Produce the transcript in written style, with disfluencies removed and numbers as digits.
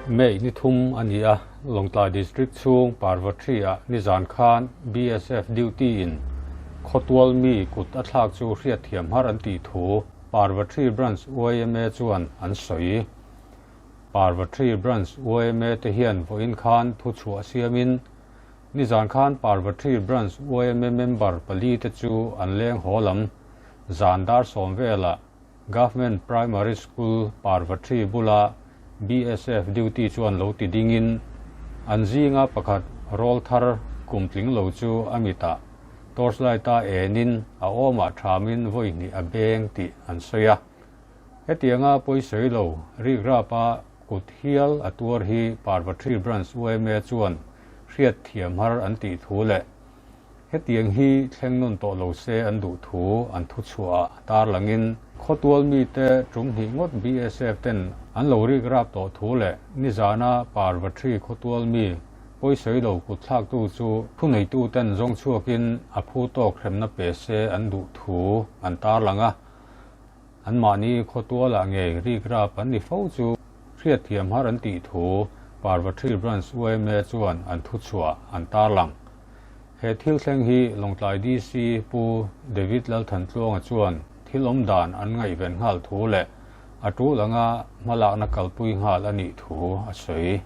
May ni thum a ni a, Lawngtlai District chhung Parvathi-ah nizan khan BSF duty-in khawtual mi kut a thlak chu hriatthiam har an tih thu Parvathi Branch yma chuan an sawi. Parvathi Branch yma te hian vawiin khan thuchhuah siamin nizan khan Parvathi Branch yma member pali te chu an leng haw lam zan dar sawm velah Government Primary School Parvathi bula BSF duty chuan lo ti dingin an zinga pakhat rawl thar kum tling lo chu a mitah torchlight a enin a awmah thamin vawi hnih a beng tih an sawi a. Hetianga pawisawi lo rikrapa kut hial a tuar hi Parvathi Branch yma chuan hriat thiam har an tih thu leh Hetiang hi thleng nawn tawh lo se an duh thu an thu chhuah ah tarlangin khawtual mite tum hnih ngawt BSF ten an lo rik rap tawh thu leh nizana Parvathi khawtual mi pawisawi lo kut thlaktu chu thuneitu ten zawng chhuakin a phu tawk hremna pe se an duh thu an tarlang a. Anmahni khawtualah ngei rik rap an ni fo chu hriatthiam har an tih thu Parvathi Branch yma chuan an thu chhuah an tarlang. He thil thleng hi Lawngtlai DC Pu David Lalthantluanga chuan thil awm dan an ngaihven nghal thu leh a tul anga hmalakna kalpui nghal a nih thu a sawi.